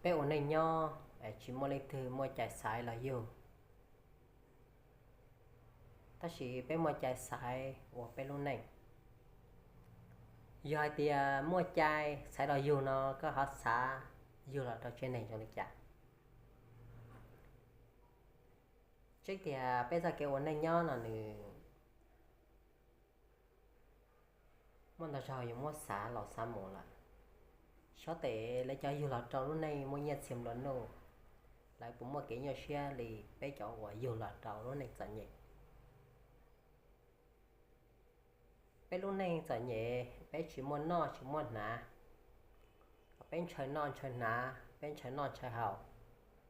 Peb ua neej nyob tsis muaj leej twg muaj cai xaiv los yug, tab sis peb muaj cai xaiv ua peb lub neej. Yog hais tias muaj cai xaiv los yug no koj ho xav yug los rau tsev neeg zoo li cas? Tseeb tiag peb txoj kev ua neej nyob no nws muaj ntau zaug yus muab xav los xav mus lawm. Xyov tes lawv cov yug los rau lub neej muaj nyiaj txiag nplua nuj, lawv puas muaj kev nyuaj siab li peb cov uas yug los rau lub neej txom nyem? Peb lub neej txom nyem, peb tsis muaj noj tsis muaj hnav, peb ntshaw noj ntshaw hnav, peb ntshaw noj ntshaw haus,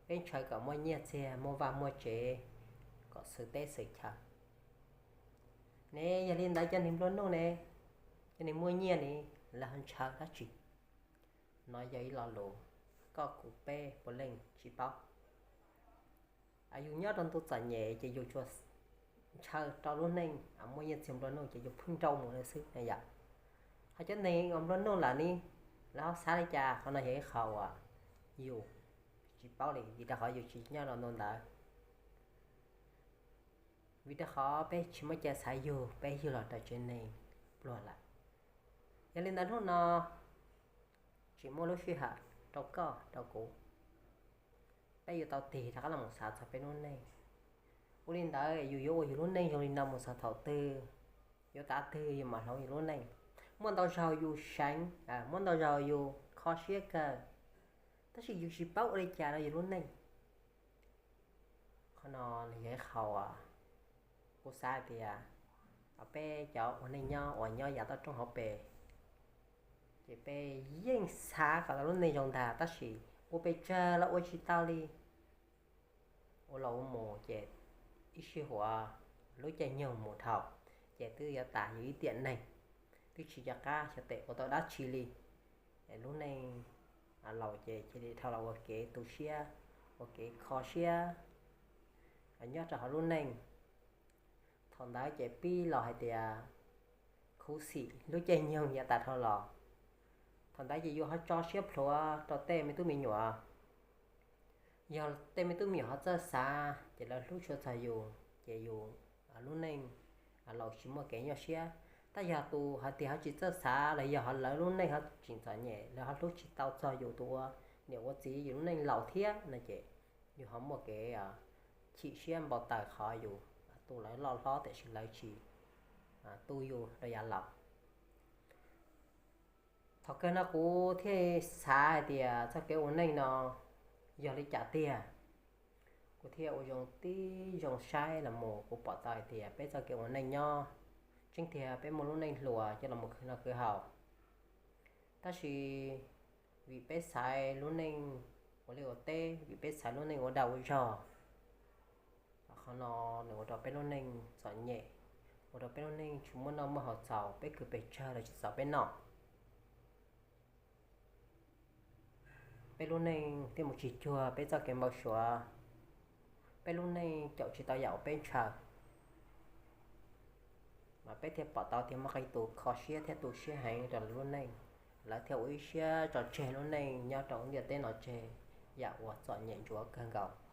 peb ntshaw kom muaj nyiaj txiag muaj vaj muaj tsev, kom xwm teb xwm chaw ne. Yog li ntawd cov neeg nplua nuj ne, cov neeg muaj nyiaj ne, lawv ho ntshaw dab tsi? No yog ib lo lus koj kuv peb puav leej tsis paub. Yus nyob rau ntu txom nyem ces yus tsuas ntshaw rau lub neej muaj nyiaj txiag nplua nuj ces yus pheej nrau mus li xwb yom. Ho cov neeg uas nplua nuj lawm ne, lawv ho xav li cas? Qhov no yog ib qho uas yus tsis paub li, vim rau qhov yus tsis nyob rau ntu ntawd. Vim rau qhov peb tsis muaj cai xaiv yug, peb yug los rau tsev neeg pluag lawm. Yog li ntawd hnub no tsis muaj lub sij hawm rau koj rau kuv, peb yuav tau tig rov qab los mus xav txog peb lub neej. Ua li ntawd yus yuav ua yus lub neej zoo li no mus txog thaum twg? Yuav tav twg yus mam hloov yus lub neej? Muaj ntau zaug yus seev, muaj ntau zaug yus kho siab kawg, tab sis yus tsis paub ua li cas rau yus lub neej. Qhov no nws yog ib qho uas kuv xav hais tias peb cov ua neej nyob uas nyob yav toj roob hauv pes, ces peb yeej xav kom tau lub neej zoo ntag, tab sis ua pes tsawg los ua tsis tau li. Ua los ua mus ces ib sij huam lub caij nyoog mus dhau, ces twb yuav tas yus ib tiam neeg, twb tsis nco qab xyov tes ua tau dab tsi li. Lub neej laus ces cia li dhau los ua kev tu siab, ua kev kho siab nyob rau hauv lub neej. Thaum ntawd ces pib los hais tias khuv xim lub caij nyoog yav tas dhau los. Thaum ntawd ces yus ho tso siab plhuav rau tej me tub me nyuam. Yog tej me tub me nyuam ho txawj xav ces lawv hlub tshua txog yus ces yus lub neej laus tsis muaj kev nyuaj siab. Tab yog tus hais tias ho tsis txawj xav los yog ho lawv lub neej ho tseem txom nyem, lawv ho hlub tsis tau txog yus tus ua niam ua txiv yus lub neej laus thiab no ces yus ho muaj kev chim siab npau taws qhov yus tu lawv loj hlob tiam sis lawv tsis tu yus rau yav laus. Thaum kawg no kuv thiaj xav hais tias txoj kev ua neej no yog li cas tiag. Kuv thiaj ua zoo tib zoo saib los mus kuv pom tau hais tias peb txoj kev ua neej nyob, tseeb tiag peb muaj lub neej hluas coj los mus khwv noj khwv haus, tab sis vim peb xaiv lub neej ua liaj ua teb, vim peb xaiv lub neej ua dag ua zog, qhov no nws ua rau peb lub neej txom nyem, ua rau peb lub neej tsis muaj noj muaj haus txaus, peb khwv pes tsawg los tsis txaus peb noj. Peb lub neej thiaj mus tsis cuag peb txoj kev npau suav, peb lub neej caum tsis tau yam uas peb ntshaw, mas peb thiaj pom tau tias muaj qee tus kho siab thiab tu siab heev rau lawv lub neej, lawv thiaj ua ib siab tso tseg lub neej nyob rau ntiaj teb no tseg, yam uas txom nyem ntsuav kawg nkaus.